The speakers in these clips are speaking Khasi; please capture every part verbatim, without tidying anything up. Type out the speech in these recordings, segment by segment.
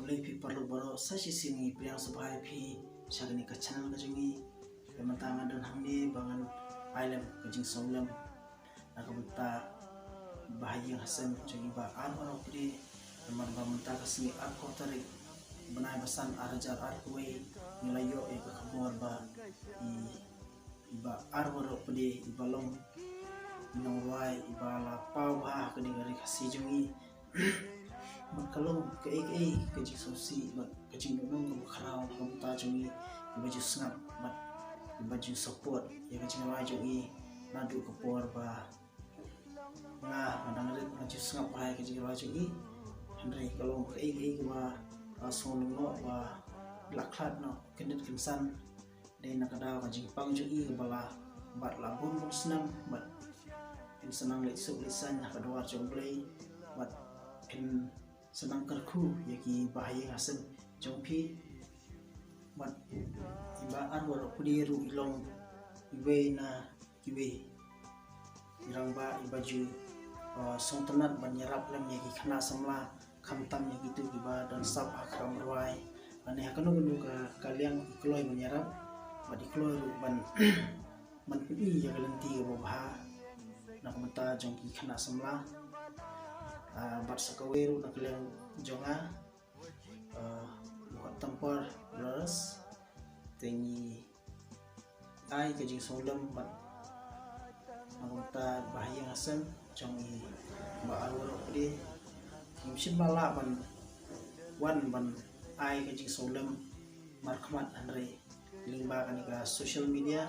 Khublei phi paralok baroh, sa shisien ngi pdiang sngewbha ïa phi sha kane ka channel ka jong ngi. Te mynta nga don hangne ba ngan ai lem ka jingsngewlem na ka bynta ba ha ïing ha sem jong i Bah Arwar Opade. Namar ba mynta ka sngi arphew tarik bnai ba san ar hajar arphew wei ngi la ïoh ïa ka khubor ba i, i Bah Arwar Opade, i ba long i nongrwai i ba la paw bha ha kane ka ri Khasi jong ngi. Bad ka long kaei kaei ka jingsngewsih bad ka jingdonong kaba khraw na ka bynta jong ngi, i ba ju sngap bad i ba ju support ïa ka jingrwai jong ngi naduh ka por ba nga, nga dang rit nga ju sngap bha ïa ka jingrwai jong ngi. Hynrei ka long kaei kaei kaba, ah, sngewlyngngoh ba la khlad noh kyndit kynsan. Dei na ka daw ka jingpang jong i kaba la bat la bun bun snem bad phin sa nang leit suk leit saiñ ha ka dwar jong U Blei bad phin sa nang kyrkhu ïa ki ba ha ïing ha sem jong phi. Bad i Bah Arwar Opade ruh i long iwei na kiwei i rangbah i ba ju, uh, sngewtynnat ban ïarap lem ïa ki khynnah samla, khamtam ïa kito kiba don sap ha khram rwai. Lane ha kano kano ka, ka liang i kloi ban ïarap bad i kloi ruh ban, ban pyni ïa ka lynti kaba bha na ka bynta jong ki khynnah samla. Ah, bad sa kawei ruh na ka liang jong nga, ah, Mukotdam Por Brothers, te ngi ai ka jingsngewlem bad na ka bynta ba ha ïing ha sem jong i Bah Arwar Opade. Ngim shym la lah ban wan ban ai ka jingsngewlem markhmat, hynrei lyngba kane ka social media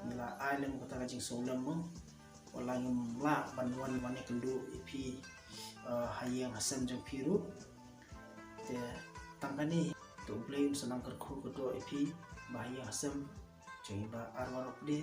ngi la ai lem kata ka jingsngewlem mo. Wat la ngim lah ban wan ban ïakynduh ïa phi, eh, ha ïing ha sem jong phi ruh. Te tang kane, to U Blei un sa nang kyrkhu kyrdoh ïa phi ba ha ïing ha sem jong i Bah Arwar Opade.